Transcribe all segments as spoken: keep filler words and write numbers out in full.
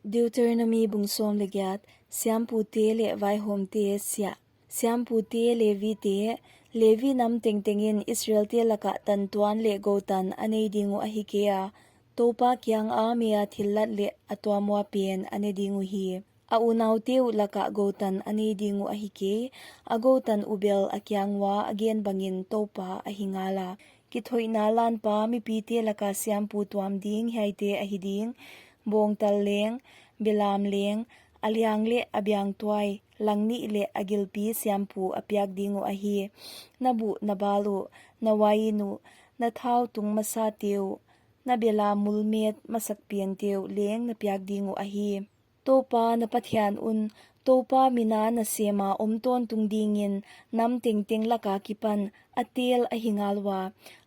Deuteronomi bung sawm leh giat. Siampute leh vaihawmte siah. Siampute, Levite, Levi nam tengtengin Israelte lakah tantuan leh goutan a nei ding uh ahi kei a, Toupa kianga meia thillat leh a tuam ua pen a ne ding uhi. A unaute uh lakah goutan a nei ding uh ahi kei, a goutan uh bel a kiang ua a gen bangin Toupa ahi ngala. Kithoihna lanpa mipite laka siampu tuam ding hiaite ahi ding: bawngtal leng, belam leng, a liang leh a biangtuai, lang nih leh a gilpi siampu a piak ding uh ahi. Na buh na bal uh, na uain uh, na thau tung masate uh, na belam mulmet masak pente uh leng na piak ding uh ahi. Toupa na Pathian un Toupa mina nasema om tawntung dingin nam tengteng laka kipan a tel ahi ngal ua,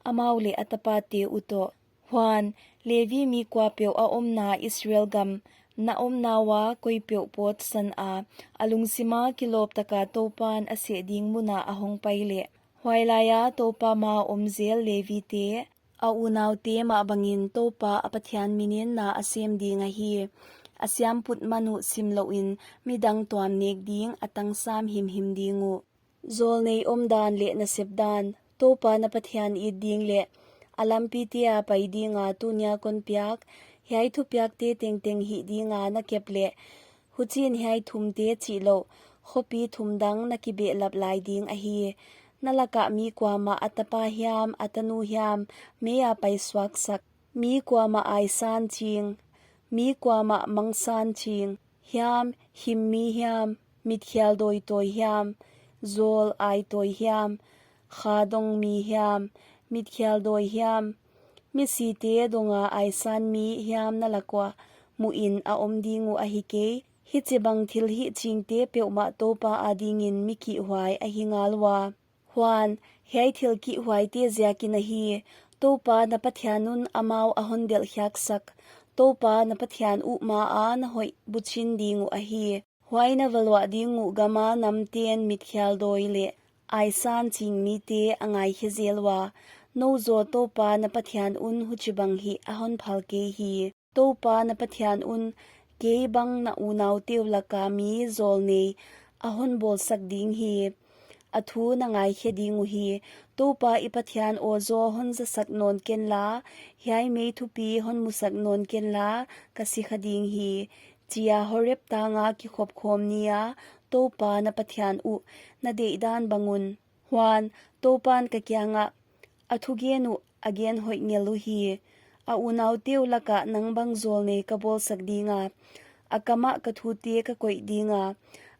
amau leh a tapate uh toh. Huan, Levi mi kuapeuh a omna Israel gam na omna ua koipeuh pawtsan a, a lungsima kilawp taka Toupan a seh ding muna a hongpai leh, huailaia Toupa maa om zel Levite, a unaute mah bangin Toupa a Pathian minin na a sem ding ahi. A siamput man uh sim louhin midang tuam nek ding a tangsam himhim ding uh. Zawlnei omdan leh nasepdan. Toupa na Pathian it ding leh a lampitea pai dinga tunia kon piak hiai thupiakte tengteng hih dinga na kep leh, huchiin hiai thumte chihlouh khopi thum dang na kibehlap lai ding ahi. Na lakah mi kuamah a tapa hiam, a tanu hiam, meia paisuaksak, mi kuamah aisan ching, mi kuamah mangsan ching hiam, himmi hiam, mitkhial dawitawi hiam, zawl aitawi hiam, kha dong mi hiam, mitkhial dawi hiam, misite donga aisan mi hiam na lak ua muhin a om ding uh ahi kei. Hichibang thil hihchingte peuhmah Toupa adingin mi kihhuai ahi ngal ua. Huan, hiai thil kihhuaite ziakin ahi, Toupa na Pathian un amau a hon delhkhiaksak Toupa na Pathian uh maa na hoih buchin ding uh ahi. Huai na valuah ding uh gama namten mitkhial dawi leh aisan ching mite a ngaikhe zel ua, nou zaw Toupa na Pathian un huchibang hih a hon phal kei hi. Toupa na Pathian un kei bang na unaute uh laka mi zawlnei a hon bawlsak ding hi. A thu na ngaikhe ding uhi. Toupa i Pathian aw zaw hon zasak nawn kenla, hiai mei thupi hon musak nawn kenla, ka sikha ding hi, chia Horeb tanga kikhopkhawm nia Toupa na Pathian uh na deihdan bang un. Huan, Toupan ka kiangah a thugen uh a gen hoih ngel uhi. A unaute uh lakah nang bang zawlnei ka bawlsak dinga, a kamah ka thute ka koih dinga,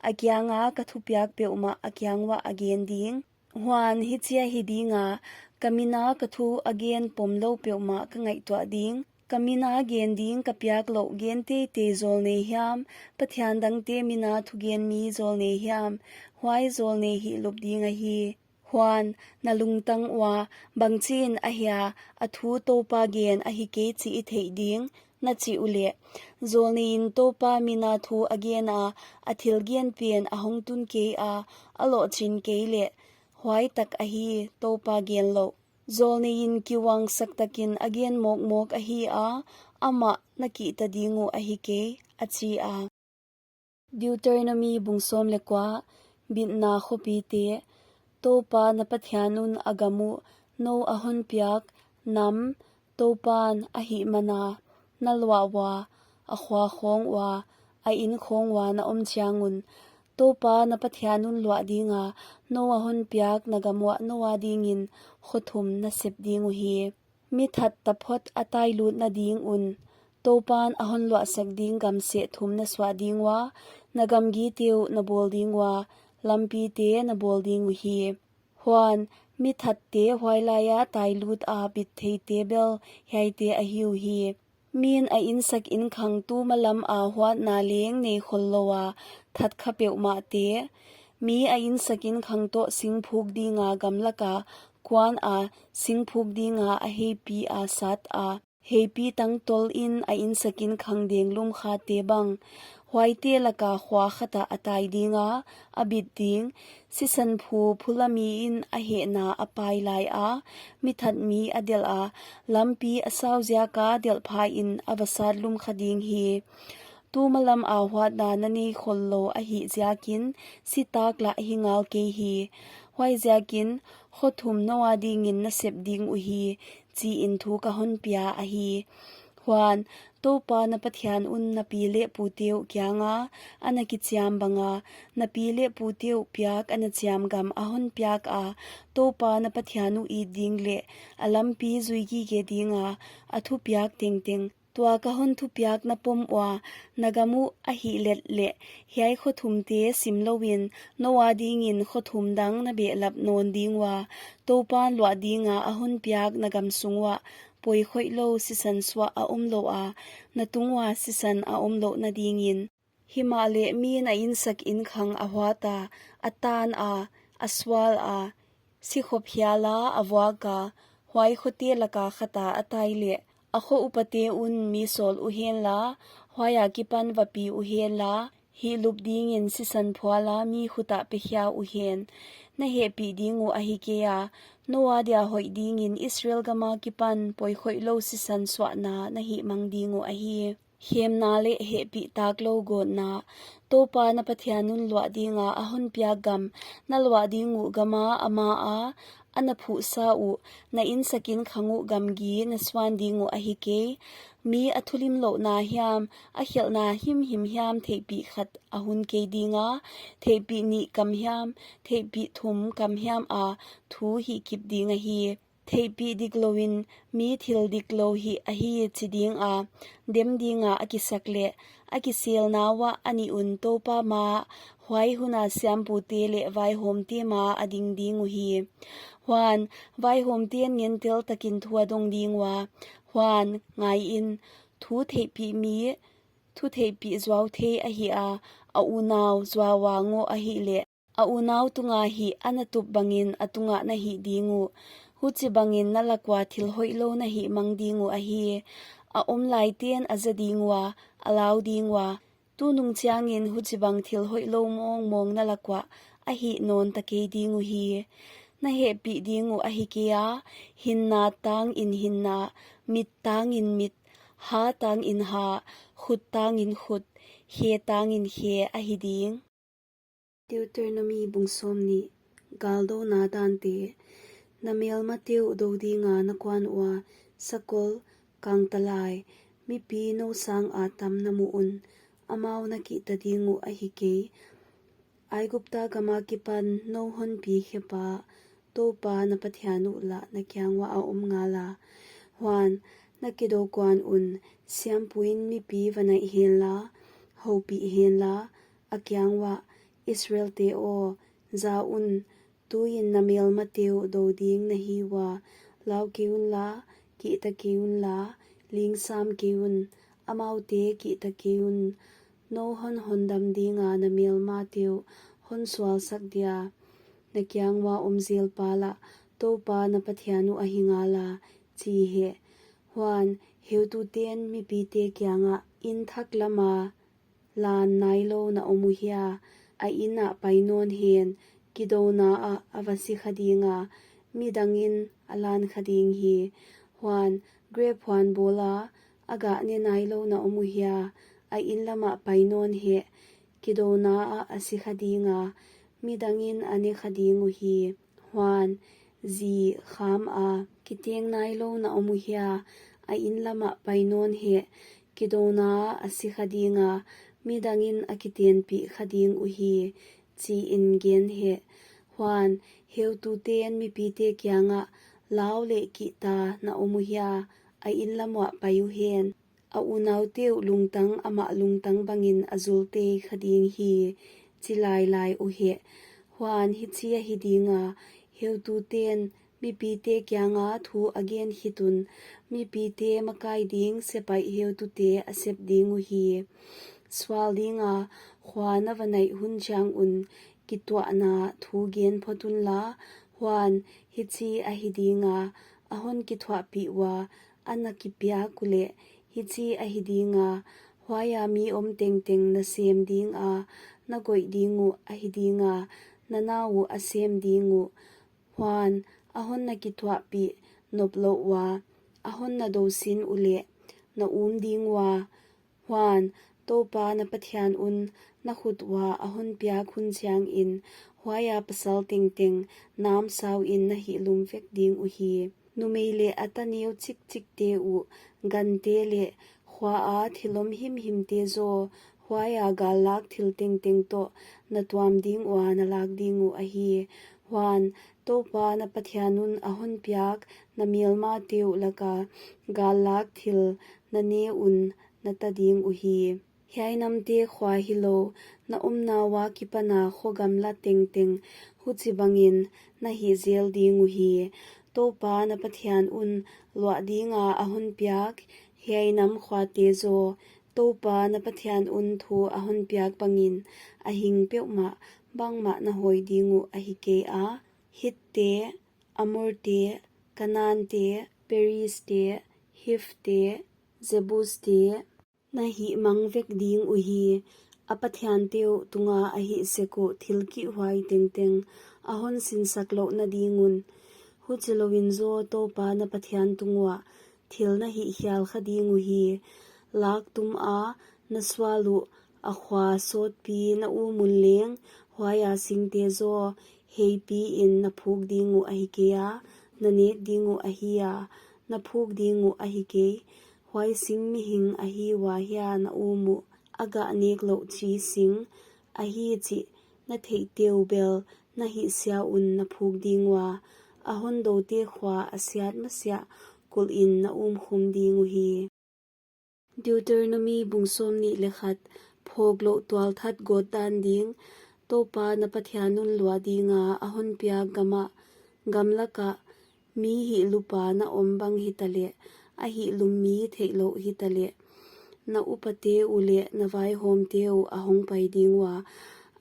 a kianga ka thupiak peuhmah a kiang uah a gen ding. Huan hichia hi dinga, ka mina ka thu a gen pomlou peuhmah ka ngaihtuah ding. Ka mina gen ding ka piak louh gen teitei zawlnei hiam, pathian dangte mina thugen mi zawlnei hiam, huai zawlnei hihlup ding ahi. Huan, na lungtang ua, bangchiin ahia a thu Toupa gen ahi kei chih i theih ding, na chih uleh, zawlneiin Toupa mina thu a gena, a thil gen pen a hongtun keia, a lohchin kei leh, huai tak ahi, Toupa gen louh. Zawlneiin kiuangsak takin a gen mawkmawk ahia, amah na kihta ding uh ahi kei, a chi a. Deuteronomi bung sawm leh kua. Bitna khopite. Toupa na Pathian un a gam uh nou a hon piak nam Toupan a hihmana na luah ua, a khua khawng ua, a inn khawng ua na om chiang un, Toupa na Pathian un luah dinga nou a hon piak na gam uah nou adingin kho thum na sep ding uhi. Mi that taphot a tailutna ding un, Toupan a hon luahsak ding gam seh thum na suah ding ua, na gamgite uh na bawl ding ua, lampite na bawl ding uhi. Huan, mi thatte huailaia tailuta bit theite bel hiaite ahi uhi. Min a insak inkhang tuma lama huatna leng nei khol loua that kha peuhmahte, mi a insak inkhang toh singphuk dinga gamlaka kuana singphuk dinga a heipia sata, heipi tangtolin a insak inkhang deng lum khate bang, huaite laka khua khata a tai dinga, a bit ding, sisan phu phula miin a hehna a pai laia, mi that mi a delha, lampi a sau ziaka delhphain a vasat lum kha ding hi. Tumalam a huatna na nei khollou ahih jiakin, sitak lah hi ngal kei hi. Huaijiakin, kho thum nou adingin na sep ding uhi, chiin thu ka hon pia ahi. Huan, Toupa na Pathian un na pi leh pute uh kianga ana kichiam banga, na pi leh pute uh piak ana chiam gam a hon piak a, Toupa na Pathian uh it ding leh a lampi zui gige dinga a thupiak tengteng, tua ka hon thupiak na pom ua, na gam uh ahih let leh, hiai kho thumte sim louin, nou adingin kho thum dang na behlap nawn ding ua, Toupan luah dinga a hon piak na gam sung uah, poikhoih lou sisan suah a om louh a, na tung ua sisan a om louhna dingin. Himahleh mi'n a insak inkhang a huat a, a tan a, a sual a, sikhop hiala a vuak a, huai khote laka khata a tai leh, a kho upate un mi sawl uhenla, huai akipan va pi uhenla, hihlup dingin sisan phuala mi khutah pekhia uhen. Na hehpih ding uh ahi kei a, nou adia hoih dingin Israel gam akipan poikhoih lou sisan suahna na hihmang ding uh ahi. Hemna leh hehpih taklou gawtna. Toupa na Pathian un luah dinga a hon piak gam, na luah ding uh gama ama a, ana phuhsa uh, na insak inkhang uh gamgi na suan ding uh ahi kei. Mi a thulimlouhna hiam, a khelhna himhim hiam theihpih khat a hun kei dinga, theihpih nih kam hiam, theihpih thum kam hiam a thu hihkip ding ahi. Theihpih diklouin mi thil diklou hih ahi chi dinga, dem dinga a kisak leh, a kiselna uah a nih un Toupa maah, huai huna siampute leh vaihawmte maah a ding ding uhi. Huan, vaihawmte'n ngentel takin thu a dong ding ua, huan, ngaiin, thu theihpih mi, thu theihpih zuau thei ahi a, a unau zuau a ngoh ahih leh, a unau tunga hih ana tup bangin a tungah na hih ding uh. Huchibangin na lak ua thil hoihlou na hihmang ding uh ahi. A omlaite'n a za ding ua, a lau ding ua. Tunung chiangin huchibang thil hoihlou mawngmawng na lak uah a hih nawn ta kei ding uhi. Na hehpih ding uh ahi kei a, hinna tangin hinna, mit tangin mit, ha tangin ha, khut tangin khut, khe tangin khe ahi ding. Deuteronomi bung sawmnih. Galdouna dante. Na melmate uh dou dinga na kuan ua, sakol, kangtalai, mipi nou sanga tam na muh un, amau na kihta ding uh ahi kei. Aigupta gam akipan nou hon pi khepa, Toupa na Pathian uh lah na kiang uah a om ngala. Huan, na kidou kuan un, siampuin mipi va naih henla, houpih henla, a kiang uah, Israelte aw, za un, tuin na melmate uh dou ding na hi ua, lau kei unla, kihta kei unla, lingsam kei un, amaute kihta kei un, nou hon hondam dinga na melmate uh hon sualsak dia, na kiang ua om zelpa lah, Toupa na Pathian uh ahi ngala, chi hen. Huan, heutute'n mipite kiangah, inn thak lama, lan nailou na om uhia, a inn ah pai nawn hen, kidouna ah a va si kha dinga, midangin a lan kha ding hi. Huan, grep huan bawla, a gah ne nailou na om uhia, a inn lamah pai nawn hen, kidouna ah a si kha dinga, midangin a ne kha ding uhi. Huan, zi khama, kiteng nailou na om uhia, a inn lamah pai nawn hen, kidouna ah a si kha dinga, midangin a kitenpih kha ding uhi, chiin gen hen. Huan, heutute'n mipite kiangah, lau leh kihta na om uhia, a inn lam uah pai uhen. A unaute uh lungtang amah lungtang bangin a zul tei kha ding hi, chi lailai uhen. Huan hichi ahi dinga, heutute'n mipite kianga thu a gen khit un, mipite makai ding sepaih heutute a sep ding uhi. Sual dinga, khua na va naih hun chiang un, kituahna thu gen phot unla, huan hichi ahi dinga, a hon kithuahpih ua, ana kipiak uleh, hichi ahi dinga, huaia mi om tengteng na sem dinga, na goih ding uh ahi dinga, na nau uh a sem ding uh. Huan, a hon na kithuahpih noplouh ua, a hon na dou sin uleh, na um ding ua. Huan, Toupa na Pathian un na khut ua a honpiak hun chiangin, huaia pasal tengteng namsauin na hihlum vek ding uhi. Numei leh a ta neu chikchikte uh, gante leh khuaa thil om himhimte jaw, huaia gallak thil tengteng toh na tuam ding ua na lak ding uh ahi. Huan, Toupa na Pathian un a honpiak na melmate uh laka gallak thil na ne un na ta ding uhi. Hiai namte khua hilou, na omna ua kipana kho gamla tengteng huchibangin na hih jel ding uhi. Toupa na Pathian un luah dinga a honpiak hiai nam khuate jaw, Toupa na Pathian un thu a honpiak bangin a hing peuhmah bangmah na hoi ding uh ahi kei a, Hitte, Amorte, Kanaante, Perizte, Hivte, Jebuste, na hih mang vek ding uhi. A pathiante uh tunga a hih sek uh thil kihhuai tengteng a honsinsak louhna ding un. Huchilouin jaw Toupa na Pathian tung uah thil na hihkhial kha ding uhi. Lak tuma na sual uh a khua sawtpi na um un leng, huaia singte jaw heipiin na phuk ding uh ahi kei a, na nek ding uh ahi a, na phuk ding uh ahi kei. Huai sing mihing ahi ua hia na um uh, a gah nek louh chi sing ahi chih na theihte uh bel na hihsia un na phuk ding ua, a hondoute khua a siat masiah kulhin na umkhum ding uhi. Deuteronomi bung sawmnih leh khat. Phawklouh tualthat gawt dan ding. Toupa na Pathian un luah dinga a honpiak gamah, gamlakah, mi hihlupa na om bang hitaleh, a hihlum mi theihlouh hitaleh, na upate uh leh na vaihawmte uh a hongpai ding ua,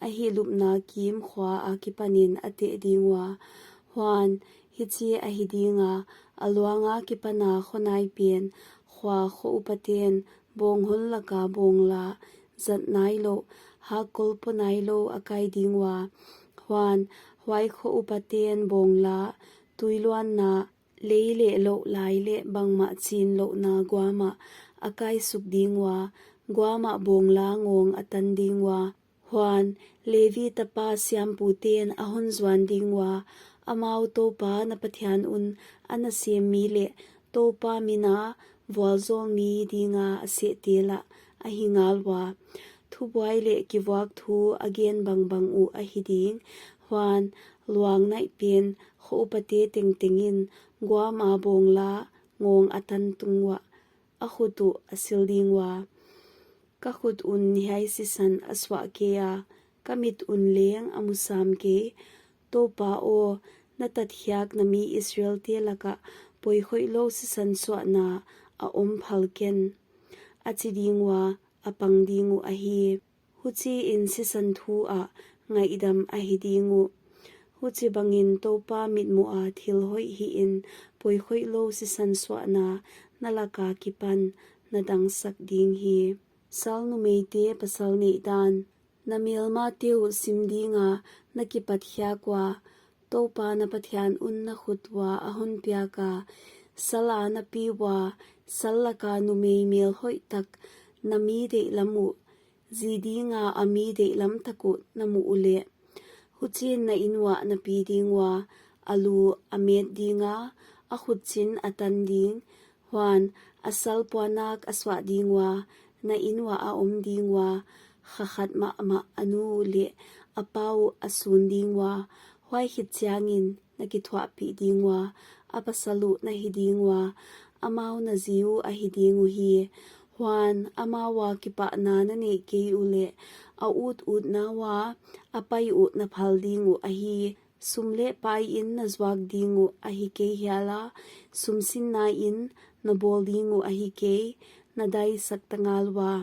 a hihlupna kim khua akipanin a teh ding ua. Huan, hichi ahi dinga, a luanga kipana khonai pen, khua kho upaten, bawng hon laka bawngla, zat nailouh, hakkol pua nailou a kai ding ua. Huan, huai kho upaten bawngla, tuiluanna, lei leh louh lai leh bangmah chin louhna guamah a kaisuk ding ua, guamah bawngla ngawng a tan ding ua. Huan, Levi tapa siamputen a honzuan ding ua, amau Toupa na Pathian un a nasem mi leh Toupa mina vualzawl mi dinga a sehte lah ahi ngal ua. Thubuai leh kivuak thu a gen bangbang uh ahi ding. Huan, luang naih pen kho upate tengtengin guama bawngla ngawng a tan tung uah a khut uh a sil ding ua. Ka khut un hiai sisan a suah kei a, ka mit un leng a mu sam kei. Toupa aw, na tatkhiak na mi Israelte lakah poikhoihlou sisan suahna a om phal ken, a chi ding ua, a pang ding uh ahi. Huchiin sisan thu ah ngaihdam ahi ding uh. Huchibangin Toupa mitmuha thil hoih hihin poikhoihlou sisan suahna na laka kipan na dangsak ding hi. Sal numeite pasal neih dan. Na melmate uh sim dinga na kipat khiak ua, Toupa na Pathian un na khut ua a honpiaka, sala na pi ua, sal laka numei mel hoihtak, na mi deihlam uh, zi dinga a mi deihlam tak uh na muh uleh. Huchiin na in uah na pi ding ua, a lu a met dinga, a khutchin a tan ding, huan a sal puanak a suah ding ua, na in uah a om ding ua, kha khat mahmah a nu leh a pa uh a sun ding ua, huai khit chiangin na kithuahpih ding ua, a pasal uh na hi ding ua, amau na zi uh ahi ding uhi. Huan, amau ua kipahna na neih kei uleh, a ututna ua a pai uh na phal ding uh ahi. Sum leh paiin na zuak ding uh ahi kei hiala, sumsinnain na bawl ding uh ahi kei, na daisak ta ngal ua.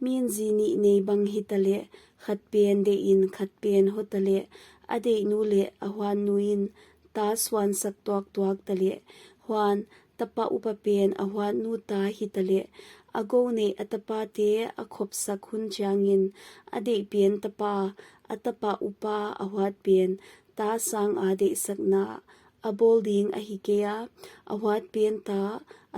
Min zi nih nei bang hitaleh, khat pen deihin khat pen hotaleh, a deihnu leh a huatnuin ta suansak tuaktuak taleh, huan tapa upa pen a huatnu ta hitaleh, a gou neih a tapate a khopsak hun chiangin, a deih pen tapa, a tapa upa a huat pen ta sanga deihsakna a bawl ding ahi kei a, a huat pen ta,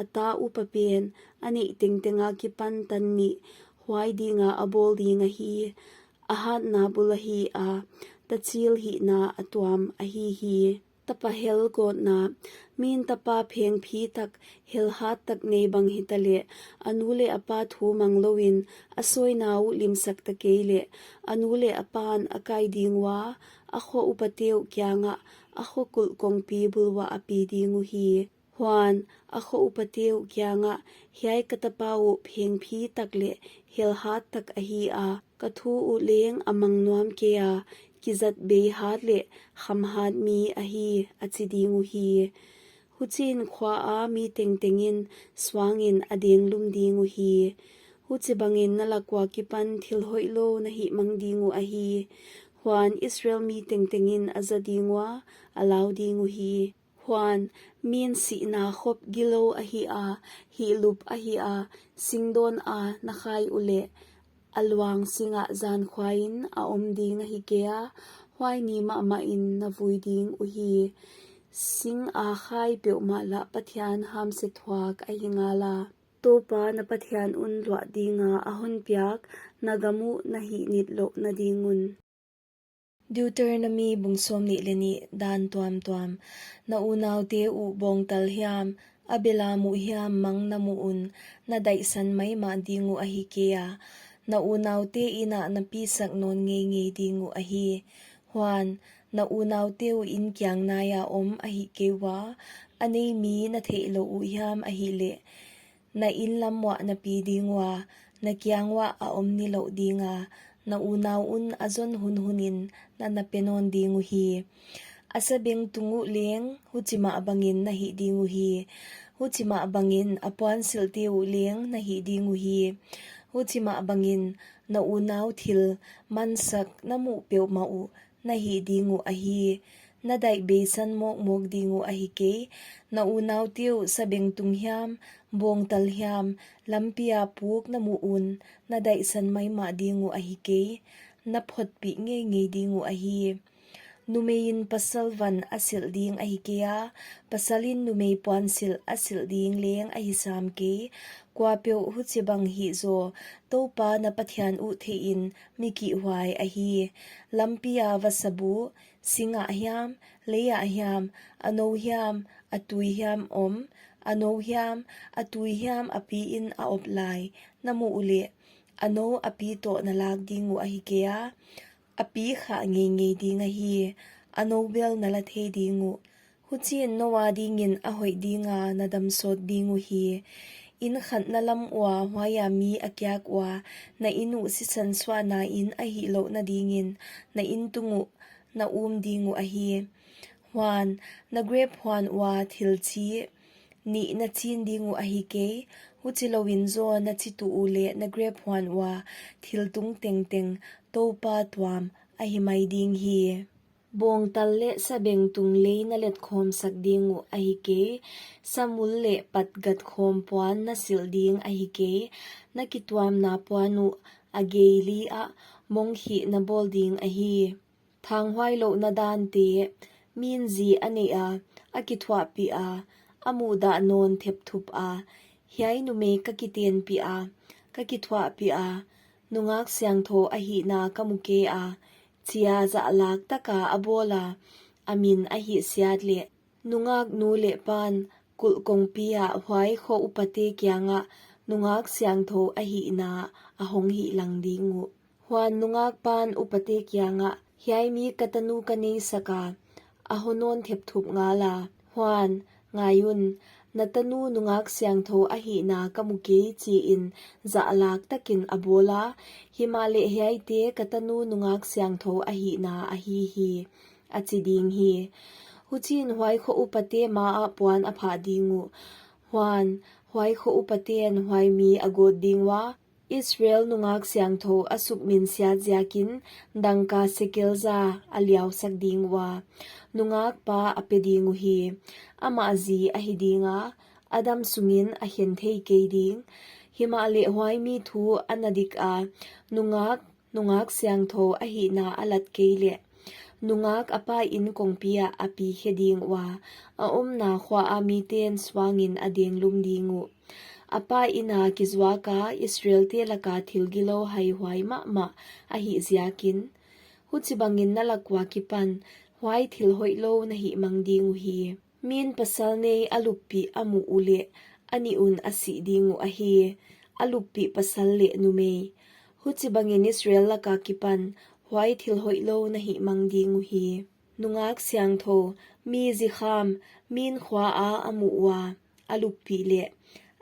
a ta upa pen, a neih tengteng akipan tan nih, huai dinga a bawl ding ahi. A hatna bul ahi a, tachil hihna a tuam ahi hi. Tapa hel gawtna. Min tapa phengphi tak, helhat tak nei bang hitaleh, a nu leh a pa thu mang louin a sawina uh limsak ta kei leh, a nu leh a pan a kai ding ua, a kho upate uh kiangah, a kho kulh kongpi bul uah a pi ding uhi. Huan, a kho upate uh kiangah, hiai ka tapa uh phengphi tak leh helhat tak ahi a, ka thu uh leng a mang nuam kei a, kizat bei hat leh kham hat mi ahi, a chi ding uhi. Huchiin khua a mi tengtengin suangin a denglum ding uhi. Huchibangin na lak ua kipan thil hoihlou na hihmang ding uh ahi. Huan Israel mi tengtengin a za ding ua, a lau ding uhi. Huan, min sihna khop gilou ahi a, hihlup ahi a, singdawn a na khai uleh, a luang singah zankhuain a om ding ahi kei a, huai ni mahmahin na vui ding uhi. Sing a khai peuhmah lah Pathian hamse thuak ahi ngala. Toupa na Pathian un luah dinga a honpiak na gam uh na hih nitlouhna ding un. Deuteronomi bung sawmnih leh nih, dan tuamtuam. Na unaute uh bawngtal hiam, a belam uh hiam mang na muh un, na daihsan maimah ding uh ahi kei a, na unaute in ah na pisak nawn ngeingei ding uh ahi. Huan, na unaute uh in kiang naia om ahi kei ua, a nei mi na theihlouh uh hiam ahihleh, na in lam uah na pi ding ua, na kiang uah a om nilouh dinga, na unau un a zon hunhunin na na pe nawn ding uhi. A sabengtung uh leng huchimah bangin na hih ding uhi. Huchimah bangin a puansilhte uh leng na hih ding uhi. Huchimah bangin na unau thil mansak na muh peuhmah uh na hih ding uh ahi. Na daih beisan mawkmawk ding uh ahi kei. Na unaute uh sabengtung hiam, bawngtal hiam, lampia puk na muh un, na daihsan maimah ding uh ahi kei. Na photpih ngeingei ding uh ahi. Numeiin pasal van a silh ding ahi kei a, pasalin numei puansilh a silh ding leng ahi sam kei. Kuapeuh huchibang hih zaw, Toupa na Pathian uh theihin mi kihhuai ahi. Lampia vasabu, singah hiam, leiah hiam, a nou hiam, a tui hiam om, a nou hiam, a tui hiam a piin a op lai na muh uleh, a nou a pi toh na lak ding uh ahi kei a, a pi khah ngeingei ding ahi, a nou bel na la thei ding uh. Huchiin nou adingin a hoih dinga na dam sawt ding uhi. In khatna lam ua huaia mi a kiak ua, na in uh sisan suahna in a hihlouhna dingin, na in tung uh na um ding uh ahi. Huan, na grep huan ua thil chi nih na chin ding uh ahi kei, huchilouin zaw na chi tuh uleh na grep huan ua thil tung tengteng Toupa tuam ahi mai ding hi. Bawngtal leh sabengtung lei na letkhawmsak ding uh ahi kei, samul leh patgat khawm puan na silh ding ahi kei, na kituamna puan uh a gei li ah mongkhih na bawl ding ahi. Thanghuailouhna dante. Min zi a neih a, a kithuahpih a, a muhdah nawn thepthup a, hiai numei ka kitenpih a, ka kithuahpih a, nungak siangthou ahihna ka mu kei a, chia zahlak taka a bawl a, a min a hihsiat leh, nungak nu leh pan kulh kongpi ah huai kho upate kiangah nungak siangthou ahihna a hong hihlang ding uh. Huan nungak pan upate kiangah, hiai mi ka tanu ka neisak a, a hon nawn thepthup ngala. Huan, ngai un, na tanu nungak siangthou ahihna ka mu kei chiin zahlak takin a bawl a, himahleh hiaite ka tanu nungak siangthou ahihna ahi hi, a chi ding hi. Huchiin huai kho upate maah puan a phah ding uh. Huan, huai kho upaten huai mi a gawt ding ua, Israel nungak siangthou a sukminsiat ziakin dangka sekel za a liausak ding ua, nungak pa a pe ding uhi. Amah zi ahi dinga, a dam sungin a khen thei kei ding. Himahleh huai mi thu a na dik a, nungak, nungak siangthou ahihna a lat kei leh, nungak a pa in kongpi ah a pi khe ding ua, a omna khua a miten suangin a denglum ding uh. A pa inn a kizuak a Israelte laka thil gilou haihuai mahmah ahih ziakin, huchibangin na lak ua kipan huai thil hoihlou na hihmang ding uhi. Min pasal nei a luppih a muh uleh, a nih un a sih ding uh ahi, a luppih pasal leh numei. Huchibangin Israel laka kipan huai thil hoihlou na hihmang ding uhi. Nungak siangthou, mi zikham, min khua a a muh ua a luppih leh,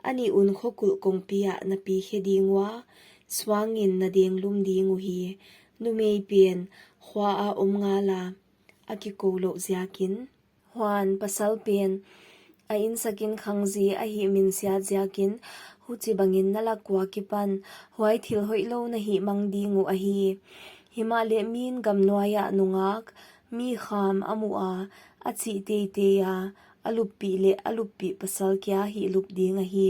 a nih un khokulh kongpi ah na pi khe ding ua, suangin na denglum ding uhi. Numei pen khua a om ngal a, a kikou louh ziakin. Huan pasal pen a insakin khangzi a hihminsiat ziakin, huchibangin na lak ua kipan huai thil hoihlou na hihmang ding uh ahi. Himahleh min gam nuai ah nungak, mi kham a muh a, a chih teitei a, a luppih leh a luppih pasal kia hihlup ding ahi.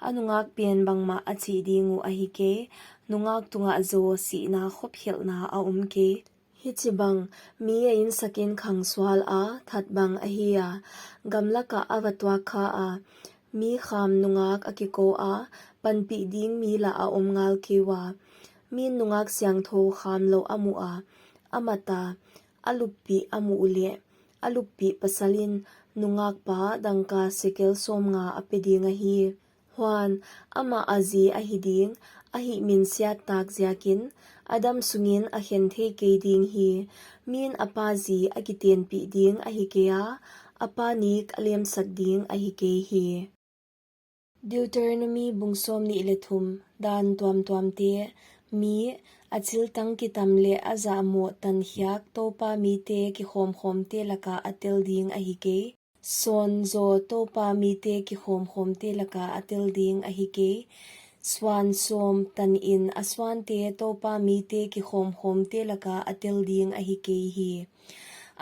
A nungak pen bangmah a chih ding uh ahi kei, nungak tungah zaw sihna khop khelhna a om kei. Hichibang mi a insakin khang sual a, that bang ahi a, gamlak ah a va tuak kha a, mi kham nungak a kikou a, panpih ding mi lah a om ngal kei ua. Min nungak siangthou kham louh a muh a, a mat a, a luppih a muh uleh, a luppih pasalin nungak pa dangka sekel sawmnga a pe ding ahi. Huan, amah a zi ahi ding, a hihminsiat tak ziakin, a dam sungin a khen thei kei ding hi. Min a pa zi a kitenpih ding ahi kei a, a pa nik a lemsak ding ahi kei hi. Deuteronomi bung sawmnih leh thum, dan tuamtuamte. Mi, a chiltang kitam leh a zahmoh tankhiak Toupa mite kikhawmkhawmte laka a tel ding ahi kei. Sawn zaw Toupa mite kikhawmkhawmte laka a tel ding ahi kei. Suan sawm tanin a suante Toupa mite kikhawmkhawmte laka a tel ding ahi kei hi.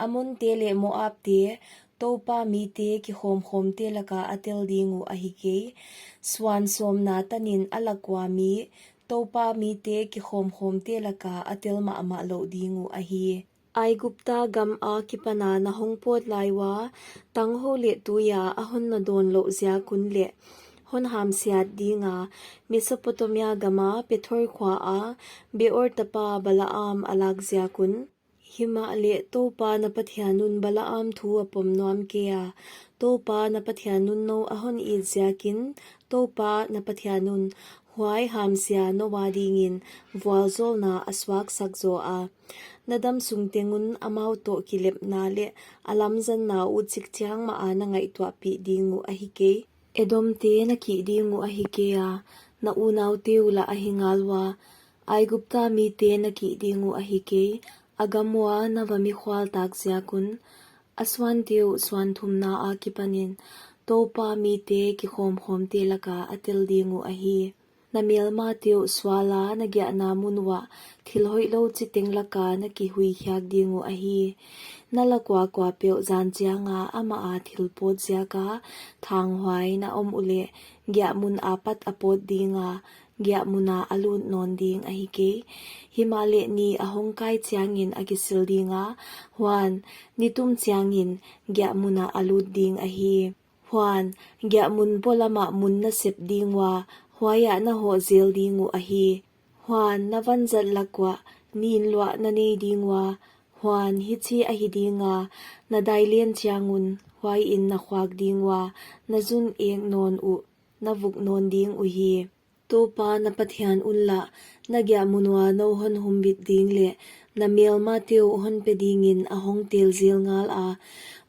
Amonte leh Moabte Toupa mite kikhawmkhawmte laka a tel ding uh ahi kei. Suan sawmna tanin a lak ua mi Toupa mite kikhawmkhawmte laka a tel mahmah louh ding uh ahi. Aigupta gam a kipana na hong pawt lai ua, tanghou leh tuia a hon na dawn louh ziak un leh, hon hamsiat dinga, Mesopotamia gama Pethor khua a, Beor tapa Balaam a lak ziak un. Himahleh Toupa na Pathian un Balaam thu a pom nuam kei a, Toupa na Pathian un nou a hon it ziakin, Toupa na Pathian un huai hamsia nou a dingin vualzawlna a suaksak zaw a. Na dam sung teng un amau toh kilepna leh a lamzanna uh chikchiang mah a na ngaihtuahpih ding uh ahi kei. Edomte na kih ding uh ahi kei a, na unaute uh lah ahi ngal ua, Aigupta mite na kih ding uh ahi kei, a gam ua na va mikhual tak ziak un. A suante uh suan thumna a kipanin, Toupa mite kikhawmkhawmte laka a tel ding uh ahi. Na melmate uh sual a na giahna mun uah thil hoihlou chiteng laka na kihuikhiak ding uh ahi. Na lak ua kuapeuh zan chianga amah a thil pawt ziaka thanghuai na om uleh, giahmun apat a pawt dinga, giahmuna a lut nawn ding ahi kei. Himahleh ni a hong kai chiangin a kisil dinga, huan, nitum chiangin giahmuna a lut ding ahi. Huan, giahmun polamah mun na sep ding ua, huaiah na hoh zel ding uh ahi. Huan, na vanzat lak uah nin luah na nei ding ua, huan, hichi ahi dinga, na dai len chiang un, huaiin na khuak ding ua, na zun ek nawn uh, na vuk nawn ding uhi. Toupa na Pathian un lah, na giahmun ua nou hon humbit ding leh, na melmate uh hon pe dingin a hong tel zel ngal a.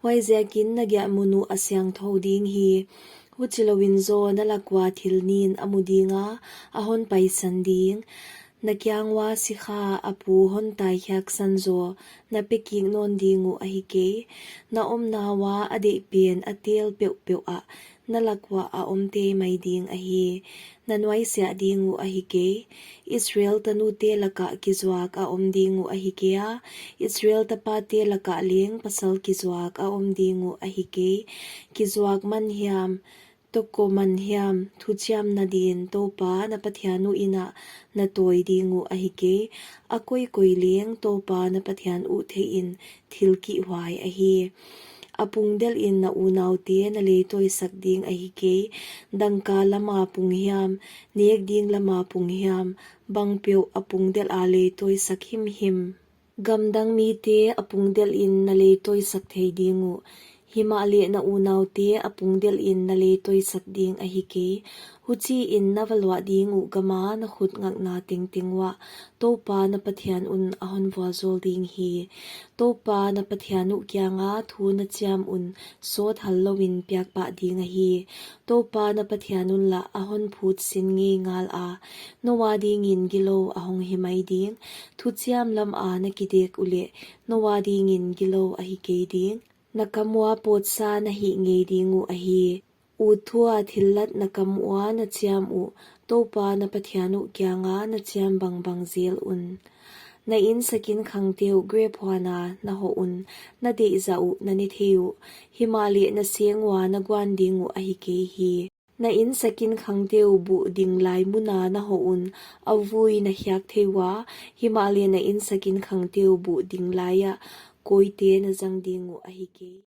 Huaiziakin na giahmun uh a siangthou ding hi. Huchilouin zaw na lak ua thil nin a mu dinga, a hon paisan ding. Na kiang ua sikha a pu hon taikhiaksan zaw, na pe kik nawn ding uh ahi kei. Na omna ua a deih pen a tel peuhpeuh ah, na lak uah a om tei mai ding ahi. Na nuaisiah ding uh ahi kei. Israel tanute lakah kizuak a om ding uh ahi kei a, Israel tapate lakah leng pasal kizuak a om ding uh ahi kei. Kizuak man hiam, toko man hiam, thuchiamna din Toupa na Pathian uh inn ah na tawi ding uh ahi kei. A koikoi leng Toupa na Pathian uh theihin thil kihhuai ahi. A pung delhin na unaute na leitawisak ding ahi kei. Dangka lama pung hiam, nek ding lama pung hiam, bang peuh a pung delha leitawisak himhim. Gamdang mite a pung delhin na leitawisak thei ding uh, himahleh na unaute a pung delhin na leitawisak ding ahi kei. Huchiin na valuah ding uh gama na khut ngakna tengteng uah Toupa na Pathian un a hon vualzawl ding hi. Toupa na Pathian uh kianga thu na chiam un sawt hal louin piak pah ding ahi. Toupa na Pathian un lah a hon phut sin ngei ngala, nou adingin gilou a hong hi mai ding. Thuchiam lama na kidek uleh nou adingin gilou ahi kei ding. Na kam ua pawtsa na hih ngei ding uh ahi. Ut thua thillat na kam ua na chiam uh, Toupa na Pathian uh kianga na chiam bangbang zel un. Na insakinkhangte uh grep huana na hoh un, na deih zah uh na ne thei uh, himahleh na seng ua na guan ding uh ahi kei hi. Na insakinkhangte uh buh ding lai muna na hoh un, a vui na hiak thei ua, himahleh na insakinkhangte uh buh ding laiah kawite na zang ding uh ahi kei.